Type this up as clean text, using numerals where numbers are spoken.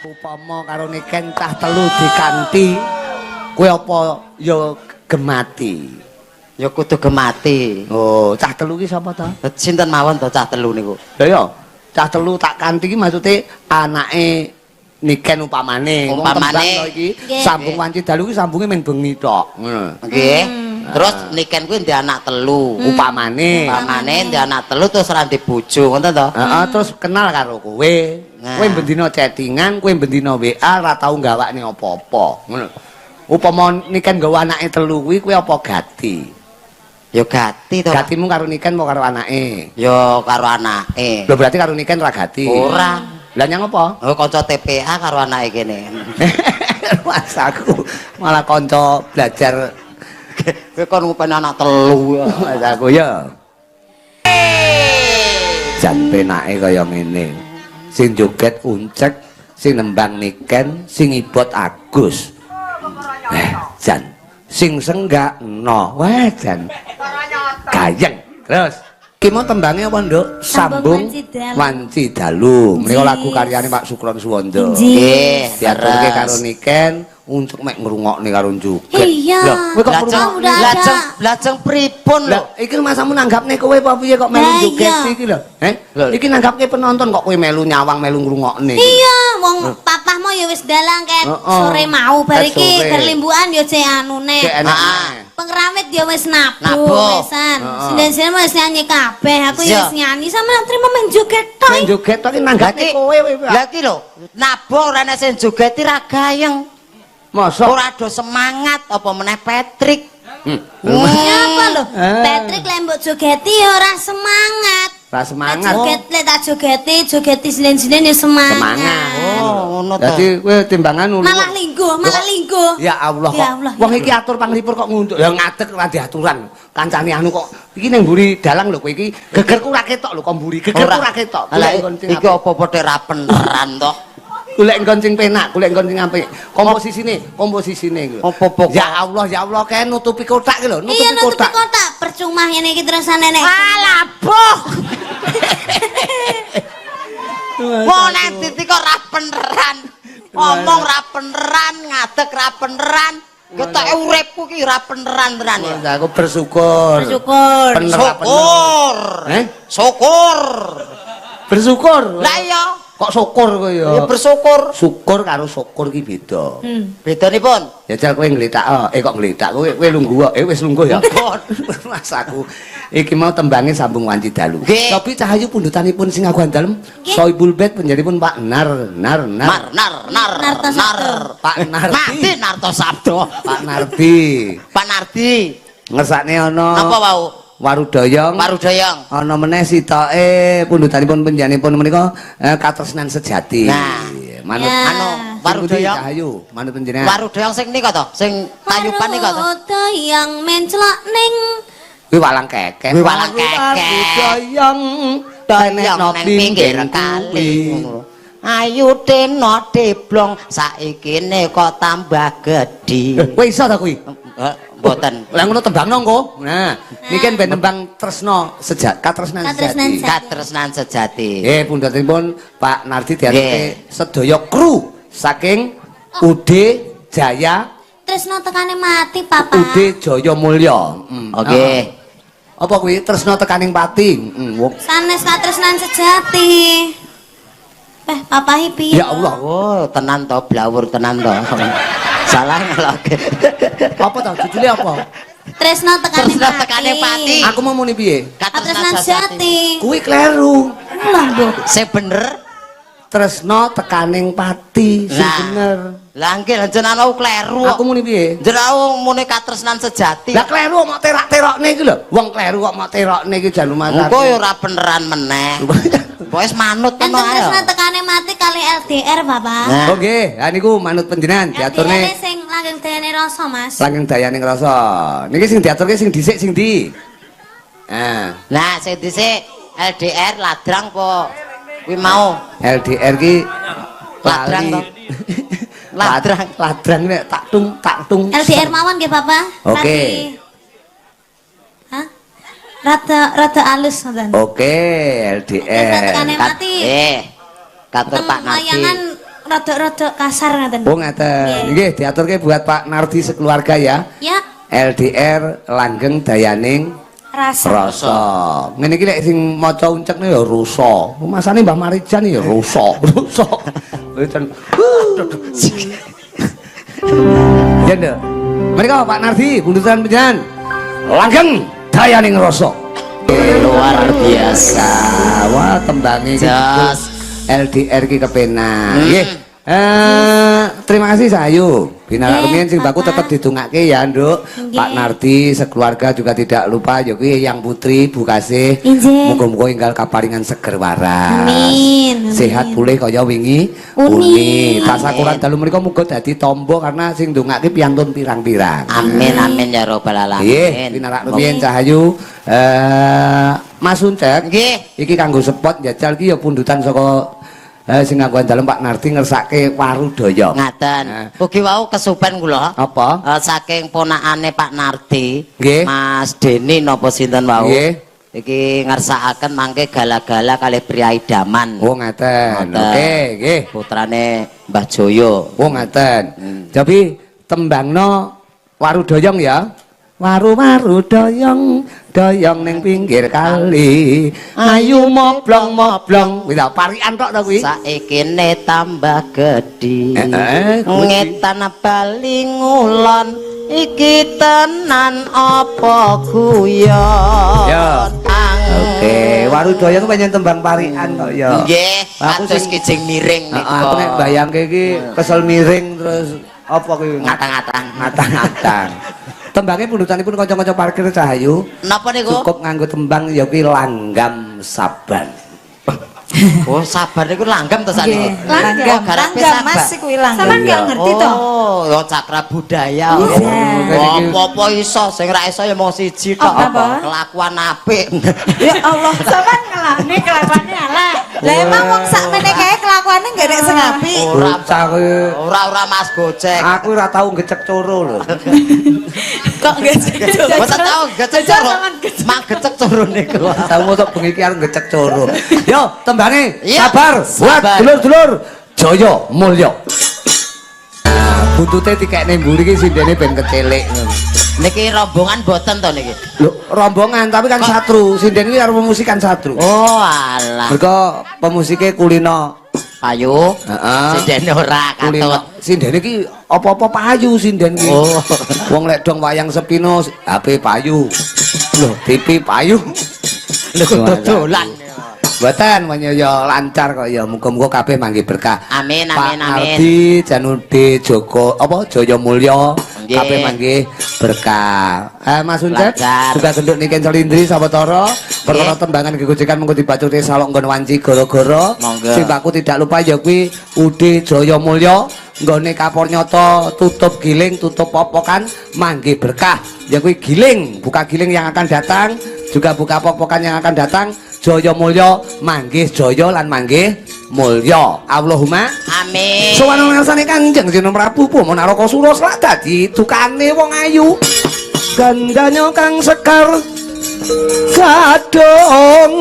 Upama karo Niken cah telu dikanti, kowe apa ya gemati? Ya kudu gemati. Oh, cah telu ki sapa to? Sinten mawon to cah telu niku? Lah ya, cah telu tak kanthi ki maksude anake Niken upamane. Wong Umpamane. tembang to iki sambung wanci dalu ki sambunge men bengi tok. Ngono. Nggih. Terus Niken kuwi ndek anak telu. Upamane. Upamane ndek anak telu terus ora ndek bojo, ngoten to? Heeh, terus kenal karo kowe. Nah. Kowe bendina chattingan, kowe bendina WA ora tau gawakne apa-apa. Ngono. Upama Niken nggawa anake telu kuwi, kowe apa gati? Ya gati to. Pak. Gatimu karo Niken apa karo anake? Ya karo anake. Lho, berarti karo Niken ora gati. Ora. Lah nyang apa? Oh, kanca TPA karo anake kene. Mas, aku malah kanca belajar. Kowe kon ngupeni anak telu. Mas aku ya. Jan penake kaya ngene. Sing joget Uncek, sing nembang Niken, sing ibot Agus. Jan. Sing senggak no. Wah, jan. Gayeng. Terus ki mau tembangnya apa, Nduk? Sambung Sambung Wanci Dalu. Wanci Dalu. Menika lagu karyane Pak Sukron Suwondo. Nggih. Nggih. Diaturke Leres. Karo Niken, Uncek mek ngrungokne karo joget. Iya. Lah, kowe kok Lajeng ngrungokne? Udah ada. Lajeng lajeng pripun lho? Lah, iki masamu nanggapne kowe apa piye kok melu Lah, joget iya. iki lho? Heh? Lho. Iki nanggapke penonton kok kowe melu nyawang, melu ngrungokne. Iya, wong papahmu ya wis dalang ket sore mau bar Ket iki sore. bar limbukan ya cek anune. Cek enak. Ah. Pengrawit ya wis nabuh Nabuh. wisan. Heeh. Sinden-sinden wis nyanyi kabeh, aku ya wis nyanyi sama trimo men joget tok. Men joget tok iki nanggapne kowe kowe. Lah iki lho, nabuh ora enek sing jogeti ra gayeng. Mosok Ora do semangat apa meneh Patrick. Nyapa lho? Eh. Patrick lek mbok jogeti ya ora semangat. Ra semangat. Joget lek tak jogeti, jogeti sinden-sinden ya semangat. Semangat. Oh, ngono to. Dadi kowe timbangan nulu. Malah lingguh, malah lingguh. Ya Allah kok. Ya Allah. Wong iki atur panglipur kok ngunduk. Ya ngadeg ora diaturan. Kancane anu kok iki ning mburi dalang lho kowe iki. Gegerku ora ketok lho kok mburi. Gegerku ora ketok. Lah Golek nggon sing iki apik. apa-apa tek ra peneran to. Golek nggon sing penak, golek nggon sing apik. Komposisine, komposisine iku lho. Apa-apa kok. Ya Allah, ya Allah, kae nutupi kotak iki lho, nutupi Iya, nutupi kotak. kotak. Percuma ngene iki terusane nek. Alah, boh. Wong nang titik kok ra peneran. Ngomong ra peneran, ngadeg ra peneran. Ketoke uripku ki ra peneran tenan ya. Mas, aku bersyukur. Bersyukur. Bener ra bener. Syukur. Eh? Syukur. Bersyukur. Lah iya, Kok syukur kowe ya? ya bersyukur. Syukur karo syukur ki beda. Bedanipun? Ya jal kowe ngletak, oh. Eh, kok ngletak kowe, kowe lungguh, eh wis lungguh ya. Mas aku iki mau tembange sambung wanci dalu. Nggih. Tapi cahayu pundutanipun sing aguhan dalem Sohibul Bait panjenenganipun Pak Nar Nar Nar Mar nar nar Narto nar. Sabdo. Pak Nardi. Mati Narto Sabdo. Pak Nardi. Pak Nardi. Ngersakne ana Napa wau? Warudoyong. Warudoyong. Ana meneh sitoke pundutanipun panjenenganipun menika katresnan sejati. Nah. Manut Ya. Anu sing pundi, Warudoyong. Cahayu, manut panjenengan. Warudoyong sing nika to, sing tayuban nika to. Warudoyong menclok ning Kuwi walang kekeh. Kuwi walang kekeh. Warudoyong Doyong nang pinggir kali. Ayu teno deblong saikine kok tambah gedhi. Kowe iso ta kuwi? Mboten. Lah ngono tembangno engko. Nah, niki ben nembang tresno sejati, katresnan Katresnan sejati. sejati. Katresnan sejati. Pundhutipun Pak Nardi diaturke Nggih. sedaya kru saking UD Jaya Tresno tekane mati, Papa. UD Jaya Mulya. Oke. Apa kuwi tresno tekaning pati? Wong. Sanes katresnan sejati. Eh, papahi piye? Ya Allah. Oh, tenan to, blawur tenan to. Salah ngeloke. Apa to judule apa? Tresno tekane Tresno tekane pati. Aku mau muni piye? Katresnan sejati. Kuwi kleru. Lah, Mbok. Sing bener. Tresno tekaning pati sing Lah. bener. Lah nggih lah jenengan wau kleru. Aku muni piye? Jenengan wau muni katresnan sejati. Lah kleru kok mok terak-terokne iki lho. Wong kleru kok mok terokne iki jan lumayan. Engko ya ora beneran meneh. Pokoke manut Enten ngono ae. tresno tekane mati kali LDR, Bapak. Nah. Oh nggih, ha niku manut panjenengan diaturne LDR sing langgeng dayane rasa, Mas. langgeng dayane ngrasa. Niki sing diaturke sing dhisik sing ndi? Nah, Nah, sing dhisik LDR ladrang apa kuwi mau? LDR ki Ladrang lali. to? Ladrang. Ladrang nek tak tung tak tung. LDR mawon nggih, Bapak. Oke. Radi- Hah? Rada rada alus ngoten. Oke, Tresno LDR. tekane mati. Katur Pak Nardi. Layangan Rada-rada kasar ngaten. Oh, ngaten. Nggih, diaturke buat Pak Nardi sekeluarga ya. Ya, LDR langgeng dayaning rasa. rasa. Ngene iki lek sing maca uncek ya rusa. Masane Mbah Marijan ya rusa, rusa. Mboten. Ya, Nduk. Mereka Pak Nardi, bundutan panjenengan. Langgeng dayaning rasa. Luar biasa. Wah, tembange iki Jos. LDR ki kepenak. Nggih. Terima kasih Sayu. Binarak Nggih, rumiyin sing baku Bapak. tetep didongake ya, Nduk. Nggih. Pak Nardi sekeluarga juga tidak lupa ya kuwi Yang Putri Bu Kasih. Injih. Muga-muga enggal kaparingan seger waras. Amin, amin. Sehat pulih kaya wingi Uni. uni. Tasakuran dalu menika muga dadi tombo karena sing ndongake piantun pirang-pirang. Amin amin ya robbal alamin. Nggih, pinarak rumiyin Cahayu. Mas Uncek. Nggih. Iki kanggo spot njajal ki ya pundutan saka sing nganggo dalem Pak Nardi ngersake Warudaya. Ngaten. Nah. Ugi wau kesupen kula. Apa? Saking ponakane Pak Nardi, Nggih. Mas Deni napa sinten wau? Nggih. Iki ngersakaken mangke gala-gala kalih priyayi Daman. Oh, ngaten. Ngaten. Oke, nggih. Putrane Mbah Joyo. Oh, ngaten. Tapi tembangno Warudoyong ya. Waru-waru doyong, doyong ning pinggir kali. Ayu moblong-moblong. Kuwi ta parikan tok ta kuwi? Saikine tambah gedhi. Kuwi. Ngetan bali ngulon iki tenan apa guyon? Ya. Oke, Warudoyong pancen tembang parikan kok ya. Nggih, Aku kados sing kijing miring Heeh, nika. aku nek bayangke iki kesel miring terus apa kuwi Ngatang-ngatang. Ngatang-ngatang. Tembangnya pundutanipun kanca-kanca parkir Cahayu. Napa niku? Cukup nganggo tembang ya kuwi langgam saban. Oh, sabar niku langgam to sakniki. Langgam. Oh, garape Langgam sabar. Mas iku langgam. Sampeyan nggak ngerti toh? Oh, ya cakra budaya. Iya. Apa-apa iso, sing ra iso ya mung siji tok. Apa? Kelakuan apik. Ya Allah. Sampeyan ngelakne kelakuane elek. Lah emang wong sakmene kae kelakuane nggak nek sing apik. Ora Bocah kuwi ora ora Mas Gojek. aku ora tau ngecek coro lho. Kok gecek. Mboten tau gecek coro. Mang gecek coro niku. Tau mosok bengi iki arep ngecek coro. Yo, tembange Iya, sabar buat sabar. dulur-dulur Jaya Mulya. Nah, buntute dikekne mburi iki sindene ben kecelik ngono. Niki rombongan boten to niki? Lho, rombongan tapi kan satru. Sinden iki arep pemusik kan satru. Oh, alah. Mergo pemusike kulino. Payu. Heeh. Sindene ora Kulino. katut. Sinden iki apa-apa payu sinden iki. Oh. Wong lek dong wayang sepino HP payu. Lho, TV payu. Lho dodolan. Mboten ya lancar kok ya. Muga-muga kabeh manggi berkah. Amin Pak amin amin. Nardi, Janude Joko apa Jaya Mulya Nggih. kabeh manggi berkah. Mas Uncep Lancar. juga genduk Niken Salindri Sawetara perkara tembangan gegojekan mengko dibacote salok nggon wanci gara-gara. Monggo. Sing baku tidak lupa ya kuwi UD Jaya Mulya nggone kapor nyoto tutup giling tutup popokan manggi berkah. Ya kuwi giling, buka giling yang akan datang, juga buka popokan yang akan datang. Jaya Mulya manggih jaya lan manggih mulya. Allahumma Amin. sowan ngarsane Kanjeng Sinu Prabu Bama Narakasura selak dadi dukane wong ayu. Gandanya kang sekar gadong.